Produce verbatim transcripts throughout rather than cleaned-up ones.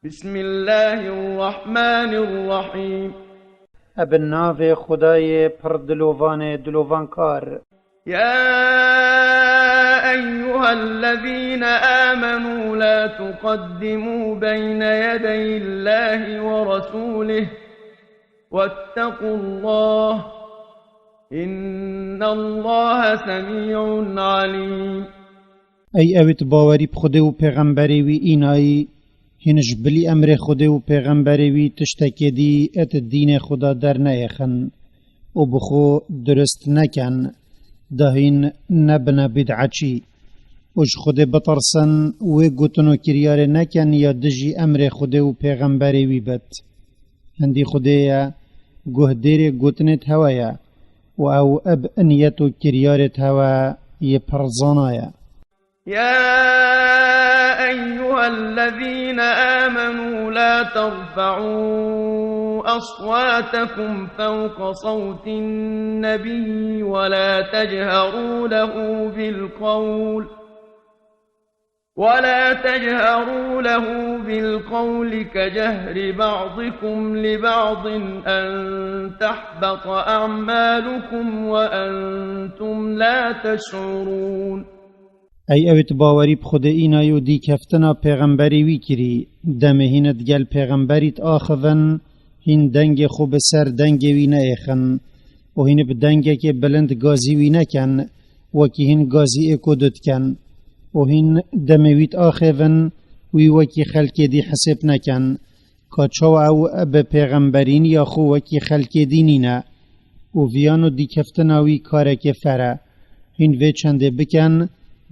بسم الله الرحمن الرحيم. Ebe navê Xwedayê pir dilovanê dilovankar. يا أيها الذين آمنوا لا تقدموا بين يدي الله ورسوله واتقوا الله إن الله سميع عليم. Ey ewêt bawerî bi Xwedê û pêxemberê wî înayî, hîn ji bilî emrê Xwedê û pêxemberê wî tiştekê dî et dînê Xweda derneyêxin û bi xwe dirust neken, da hîn nebine bîd'eçî û ji Xwedê bitirsin, wê gotin û kiryarê neken ya dijî emrê Xwedê û pêxemberê wî bit. Hindî Xwedê ye, guhdêrê gotinêt hewe ye û ew eb niyet û kiryarêt hewe yê pir zana ye. يا أيها الذين آمنوا لا ترفعوا أصواتكم فوق صوت النبي ولا تجهروا له بالقول ولا تجهروا له بالقول كجهر بعضكم لبعض أن تحبط أعمالكم وأنتم لا تشعرون. Ey ewêt bawerî bi Xwedê înayî û dîkeftina pêxemberê wî kirî, demê hîn digel pêxemberît axivin, hîn dengê xwe bi ser dengê wî neêxin û hîn bi dengekê bilind gazî wî neken, wekî hîn gazî ê ku didiken û hîn demê wît axêvin, wî wekî xelkê dî hisêb neken. Ka çawa ew bi pêxemberîn ya xwe wekî xelkê dî nîne û viyan û dîkeftina wî karekê fer e. Hîn vê çendê biken,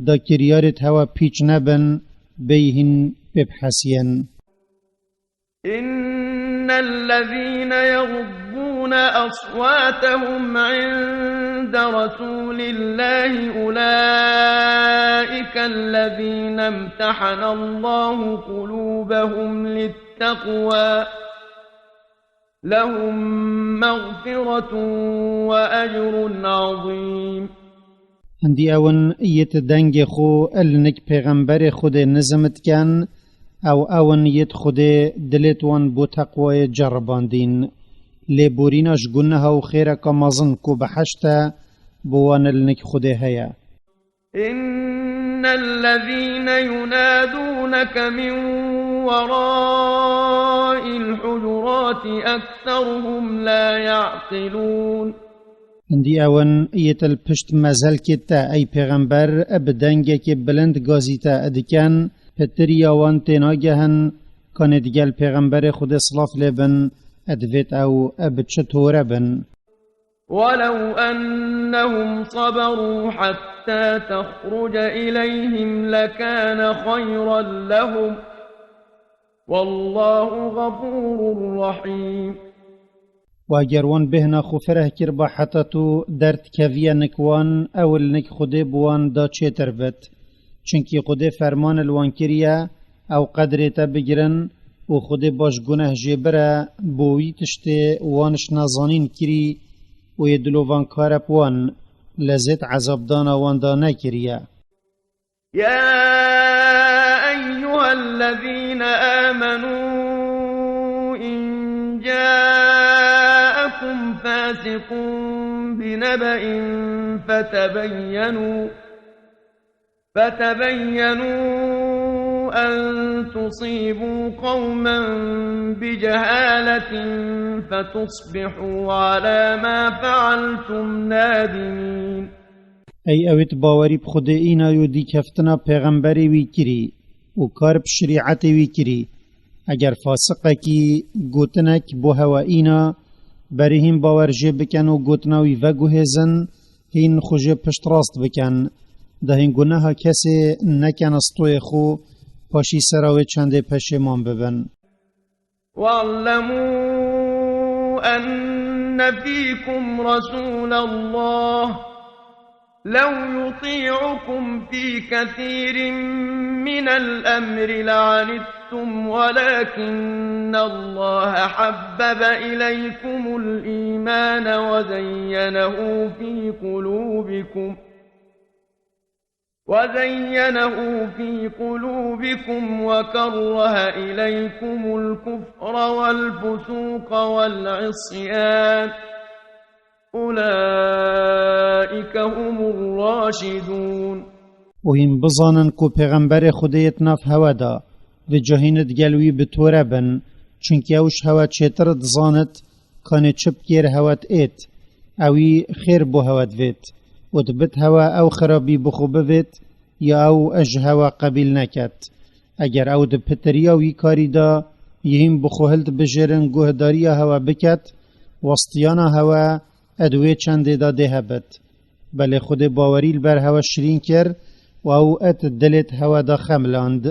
da kiryarêt hewa pîç nebin, bêyî hîn pê bihesiyên. إن الذين يغضون أصواتهم عند رسول الله أولئك الذين امتحن الله قلوبهم للتقوى لهم مغفرة وأجر عظيم. Hindî ewin yêt dengê xwe li nik pêxemberê Xwedê nizim diken, ew ewin yêt Xwedê dilêt wan bo teqwayê ceribandîn. Lêborîna ji guneha û xêreka mezin ku behişt e, bo wan li nik Xwedê heye. إن الذين ينادونك من وراء الحجرات أكثرهم لا يعقلون. Hindî ewin yêt li pişt mezelkê te, ey pêxember, bi dengekê bilind gazî te diken, pitir ya wan tênagehin, kanê digel pêxemberê Xwedê silav lê bin, divêt ew bi çi tore bin. ولو أنهم صبروا حتى تخرج إليهم لكان خيرا لهم والله غفور رحيم. Û eger wan bêhna xwe fireh kirba heta tu derdkeviye nik wan, ew li nik Xwedê bi wan da çêtir bit. Çunkî Xwedê ferman li wan kiriye, ew qedrê te bigirin û Xwedê baş guneh jê bire, bo wî tiştê wan ji nezanîn kirî û yê dilovankar e bi wan, lezêt ezabdana wan da nekiriye. يا أيها الذين آمنوا إن جاءكم فاسق بنبأ فتبينوا فتبينوا أن تصيبوا قوما بجهالة فتصبحوا على ما فعلتم نادمين. Ey ewêt bawerî bi Xwedê îna yo dîkeftina pêxemberê wî kirî û kar bi şerîetê wî kirî, eger fasiqekî gotinek bo hewe îna, berê hîn bawer jê biken û gotina wî veguhêzin, hîn xwe jê piştrast biken, da hîn guneha kesê nekin stoyê xwe, paşî sera wê çendê peşêman bibin. واعلموا أن فيكم رسول الله لو يطيعكم في كثير من الأمر لعنتم ولكن الله حبب إليكم الإيمان وزينه في قلوبكم وزينه في قلوبكم وكره إليكم الكفر والفسوق والعصيان أولئك هم الراشدون. û hîn bizanin ku Pêxemberê Xwedê yê di nav hewe de, vêca hîn digel wî bi tore bin, çunkî ew ji hewe çêtir dizanit, kanê çi bikêr hewe diêt, ewî xêr bo hewe divêt, û dibit hewe ew xirabî bi xwe bivêt, ya ew ji hewe qebîl neket. Eger ew di pitiriya wî karî de yê hîn bi xwe hildibijêrin guhdariya hewe biket, westiyana hewe ed wê çendê de dê hebit. Belê Xwedê bawerî li ber hewe şirîn kir û ew ed dilêt hewe de xemiland.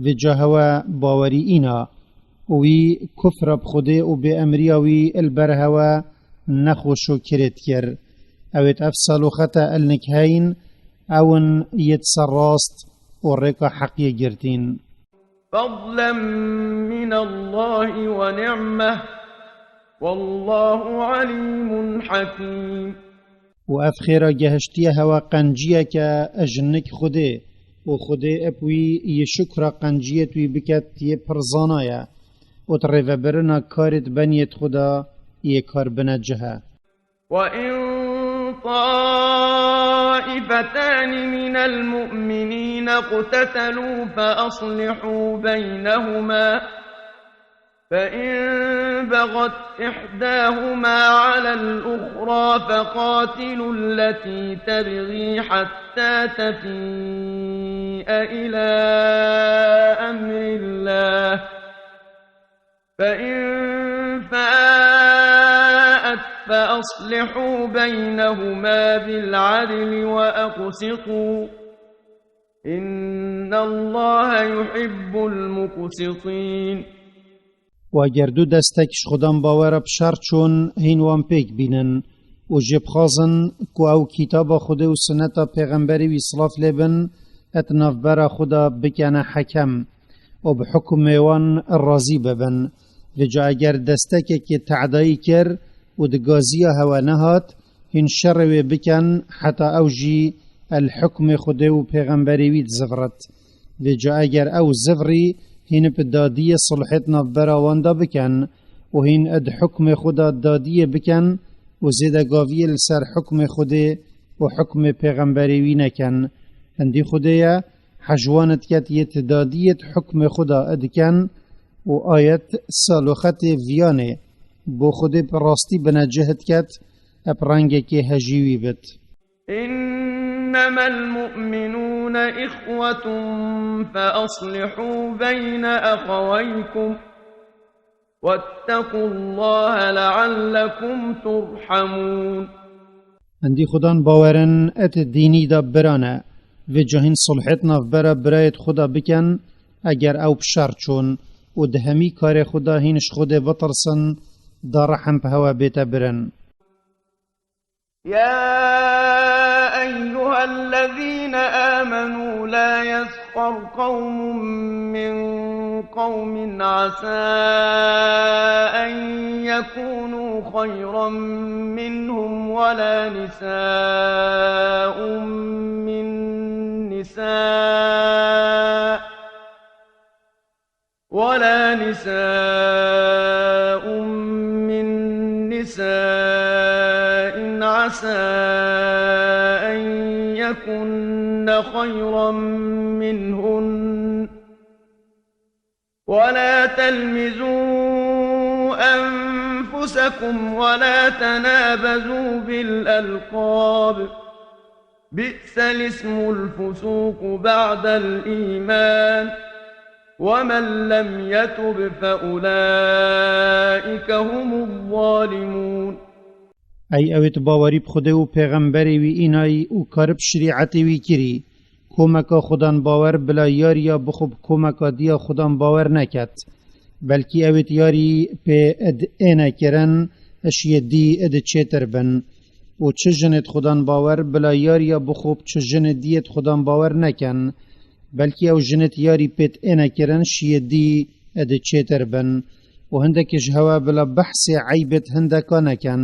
Vêca hewe bawerî îna. Û wî kufra bi Xwedê û bêemriya wî li ber hewe nexweş û kirêt kir. Ewêt ev saloxete elnik heyn, ewin yê di ser rast û rêka heqiyê girtîn. فضلا من الله ونعمة والله عليم حكيم. û ev xêra gehiştiye hewe qenciyeke ji nik Xwedê, û Xwedê ep wî yê şukra qenciyêt wî biket yê pir zanaye, û di rêvebirina karêt beniyêt Xweda yê kar binecih e. وإن طائفتان من المؤمنين اقتتلوا فأصلحوا بينهما، فإن بغت إحداهما على الأخرى فقاتلوا التي تبغي حتى تفيء إلى أمر الله، فإن فاءت فأصلحوا بينهما بالعدل وأقسطوا، إن الله يحب المقسطين. و eger du destek ji Xudan bawera bi şer çûn, hîn wan pêk bînin û jê bixwazin ku ew kitaba Xwedê û suneta Pêxemberê wî silav lê bin, et navbera xwe de bikene hekem û bi hukmê wan razî bibin. Vêca eger destekekê te'dayî kir û di gaziya hewe nehat, hîn şerê wê bikin heta ew jî el hukmê Xwedê û Pêxemberê wî dizivrit. Vêca eger ew zivrî, hîn bi dadiyê sulhê di navbera wan de bikin û hîn ed hukmê xwe de dadiyê bikin û zêdegaviyê li ser hukmê Xwedê û hukmê Pêxemberê wî nekin. Hindî Xwedê ye, hej wan diket yê ti dadiyê di hukmê xwe de dikin û ayet saloxetê viyanê bo Xwedê bi rastî binecih diket, eb rengekê hejî wî bit. إنما المؤمنون إخوة فأصلحوا بين أخويكم واتقوا الله لعلكم ترحمون. Hindî Xudan bawerin et dînî de birane, vê cahîn sulhêt navbera birayêt Xuda bikin, eger ew bi şer çûn û di hemî karê Xuda hîn ji Xwedê bitirsin, da rehm bi hewe bête birin. يا أيها الذين آمنوا لا يسخر قوم من قوم عسى أن يكونوا خيرا منهم ولا نساء من نساء ولا نساء من نساء عسى أن يكن خيرا منهن ولا تلمزوا أنفسكم ولا تنابزوا بالألقاب بئس الاسم الفسوق بعد الإيمان ومن لم يتب فأولئك هم الظالمون. Ey ewêt bawerî bi Xwedê û Pêxemberê wî înayî û karib şerîetê wî kirî, komeka Xudan bawer bila yariya bi xwe bi komeka diya Xudan bawer neket. Belkî ewêt yarî pê ed êne kirin, ji yê dî ed çêtir bin. Û çi jinêt Xudan bawer bila yariya bi xwe bi çi jinê diyêt Xudan bawer nekin. Belkî ew jinêt yarî pêt êne kirin, ji yê dî ed çêtir bin. Û hindekî ji hewe bila behsê eybêt hindeka nekin.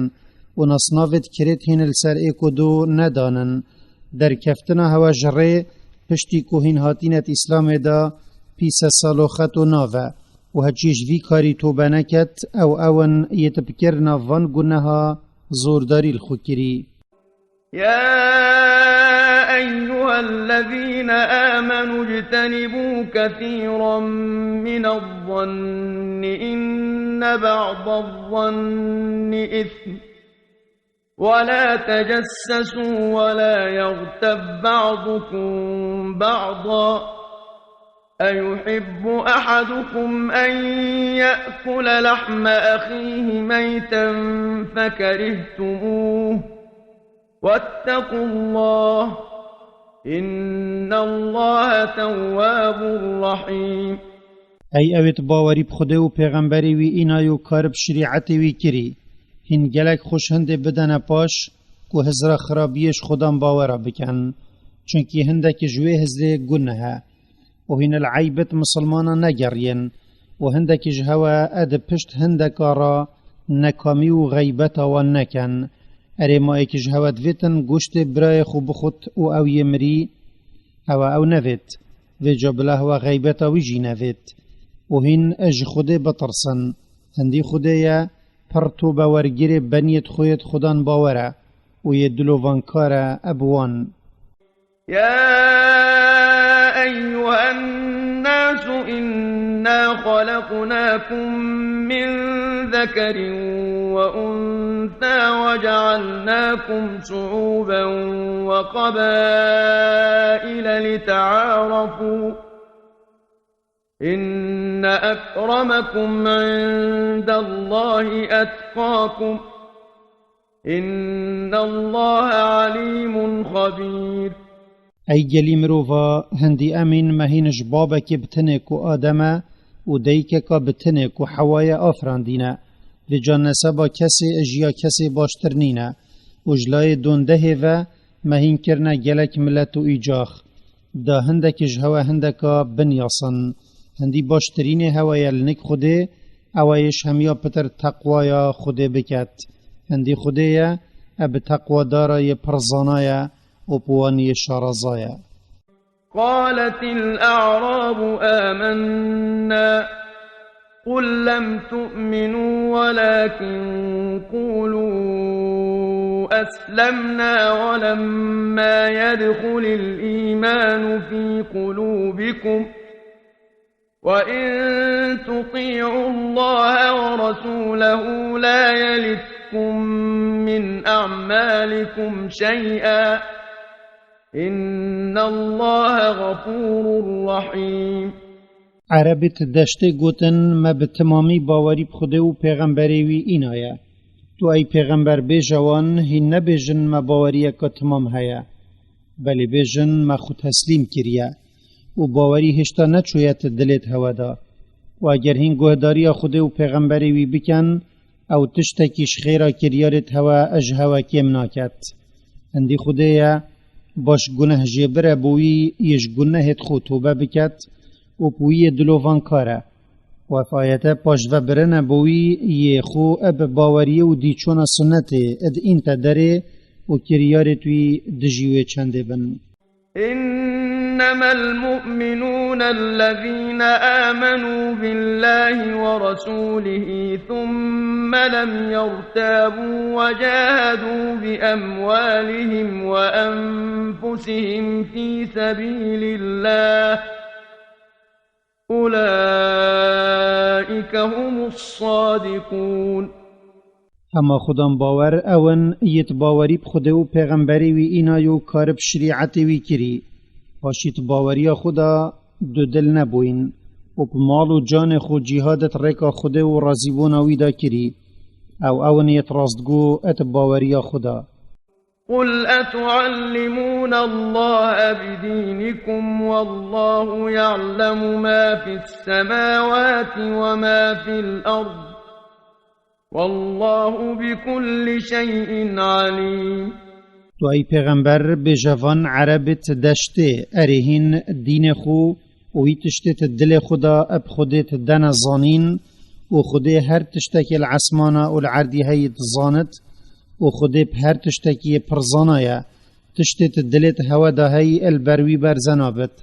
Û nasnavêt kirêt hîn li ser êk û du nedanin. Derkeftina hewe ji rê Piştî ku hîn hatînet Îslamê de pîse salo xeto nave û heçî ji vî karî tobe neket, ew ew in yê di bikirina van guneha zordarî li xwe kirî. يا أيها الذين آمنوا اجتنبوا كثيرا من الظن إن بعض الظن إثم ولا تجسسوا ولا يغتب بعضكم بعضا أيحب أحدكم أن يأكل لحم أخيه ميتا فكرهتموه واتقوا الله إن الله تواب رحيم. Ey ewêt bawerî bi Xwedê û pêxemberê wî înayo kar bi şerîetê wî kirî, hîn gelek xweş hindê bidene paş ku hizra xirabiyê ji Xudan bawera bikin. Çunkî hindekî ji wê hizrê guneh e. Û hîn li eybet misilmana negeriyên û hindekî ji hewe e di pişt hindeka re nekamî û xeybeta wan nekin. Erê ma êkî ji hewe divêtin goştê birayê xwe bixwit û ew yê mirî, hewe ew nevêt. Vêca bila hewe xeybeta wî jî nevêt. Û hîn ji Xwedê bitirsin. Hindî Xwedê ye, pir tobewergirê beniyêt xwe yêt Xudan bawer e û yê dilovankar e eb wan. يا أيها الناس إنا خلقناكم من ذكر وأنثى وجعلناكم شعوبا وقبائل لتعارفوا إن أكرمكم عند الله أتقاكم إن الله عليم خبير. Ey gelî mirova, hindî em în me hîn ji babekê bi tinê ku Adem e û dayikeka bi tinê ku Hewa ye afirandîne. Vêca neseba kesê ji ya kesê baştir nîne. Û ji layê dondehê ve me hîn kirine gelek milet û îcax. Da hindekî ji hewe hindeka binyasin. Hindî baştirînê hewe ye li nik Xwedê, ew ê ji hemiya pitir teqwaya Xwedê biket. Hindî Xwedê ye, e bi teqwadara yê pir zana ye û bi wan yê şaraza ye. قالت الأعراب آمنا قل لم تؤمنوا ولكن قولوا أسلمنا ولما يدخل الإيمان في قلوبكم وإن تطيعوا الله ورسوله لا يلتكم من أعمالكم شيئا إن الله غفور رحيم. Erebêt deştê gotin, me bi timamî bawerî bi Xwedê û pêxemberê wî înaye. Tu ey pêxember bêje wan, hîn nebêjin me baweriyeke timam heye. Belê bêjin me xwe teslîm kiriye û bawerî hêşta neçûye di dilêt hewe de. Û eger hîn guhdariya Xwedê û pêxemberê wî bikin, ew tiştekî ji xêra kiryarêt hewe ji hewe kêm naket. Hindî Xwedê ye, baş guneh jê bire bo wî yê ji gunehêt xwe tobe biket û bi wî yê dilovankar e. Û ev ayete paşvebirine bo wî yê xwe eb baweriyê û dîçona sunnetê id în te derê û kiryarêt wî dijî wê çendê bin. إنما المؤمنون الذين آمنوا بالله ورسوله ثم لم يرتابوا وجاهدوا بأموالهم وأنفسهم في سبيل الله أولئك هم الصادقون. Hema Xudan bawer ew in, yêt bawerî bi Xwedê û pêxemberê wî înayo kar bi şerîetê wî kirî. Paşî di baweriya xwe de dudil nebûyîn û bi mal û canê xwe cîhad di rêka Xwedê û razîbûna wî de kirî. Ew ew in yêt rastgo di baweriya xwe de. قل أتعلمون الله بدينكم والله يعلم ما في السماوات وما في الأرض والله بكل شيء عليم. Tu ey pêxember bêje van erebêt deştê, erê hîn dînê xwe û wî tiştêt dilê xwe de eb Xwedêt dene zanîn û Xwedê her tiştekê li esmana û li erdî heyî dizanit û Xwedê bi her tiştekî pir zana ye. Tiştê tu dilê tu hewe da heyî el ber wî berze nabit.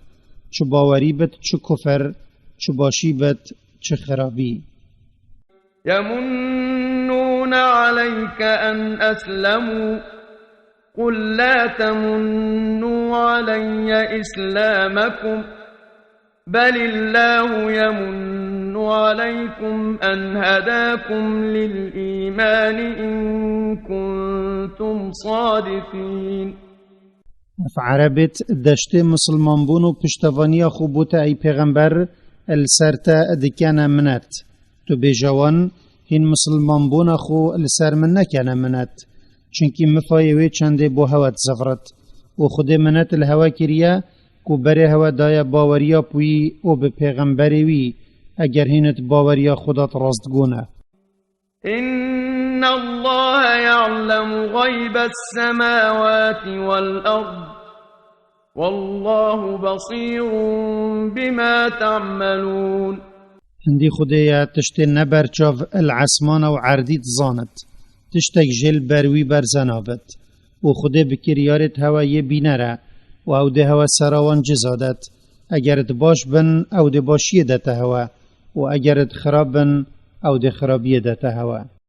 Çi bawerî bit, çi kufer, çi başî bit, çi xirabî. يمنون عليك أن أسلموا، قل لا تمنوا علي إسلامكم، بل الله يمن عليكم أن هداكم للإيمان إن كنتم صادقين. Ev erebêt deştê misilmanbûn û piştevaniya xwe bo te ey pêxember, li ser te dikene minet. Tu bêje wan, hîn misilmanbûna xwe li ser min nekene minet. Çunkî mifayê wê çendê bo hewe dizivirit. Û Xwedê minet li hewe kiriye ku berê hewe daye baweriya bi wî û bi pêxemberê wî, eger hîn it baweriya xwe dat rastgûn e. إن الله يعلم غيب السماوات والأرض، والله بصير بما تعملون. Hindî Xwedê ye tiştê neberçav li esmana û erdî dizanit. Tiştek jê li ber wî berze nabit. Û Xwedê bi kiryarêt hewe yê bîner e û ew dê hewe sera wan ciza det. Eger it baş bin, ew dê başiyê dete hewe û eger it xirab bin, ew dê xirabiyê dete hewe.